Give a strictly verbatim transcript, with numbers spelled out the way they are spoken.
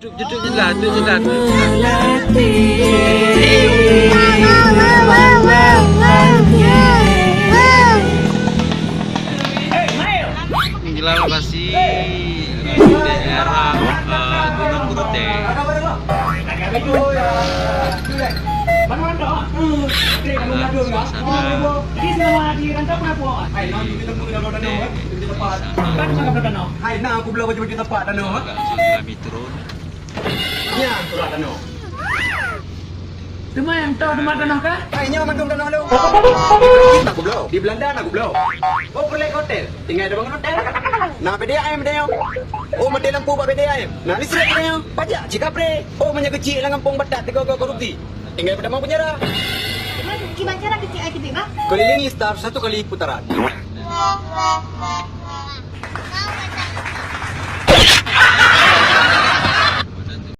Duduk, duduk je lah, duduk je lah, duduk je lah. Inilah lokasi di daerah, eh, Gunung Geruteng. Inilah suasana di Geruteng, di sana. Agak tsunami turun. Nyan, turun tanoh. Teuma nyang toh teuma tanoh kah? Hai, nyoe mandum tanoh lôn. Di Perancis na kubloe, di Belanda na kubloe. Oh, peureulèe hotel, tinggai di bangon hotel. Na P D A M di nyoe. Oh, maté lampu bak P D A M. Na listrik di nyoe. Pajak cit kapré. Oh, meunyoe keuchik lam gampông Batak teuka-teuka korupsi. Tinggai peutamong penjara. Gimana cara kecil ai tebik, Bang? Kelilingi star satu kali putaran.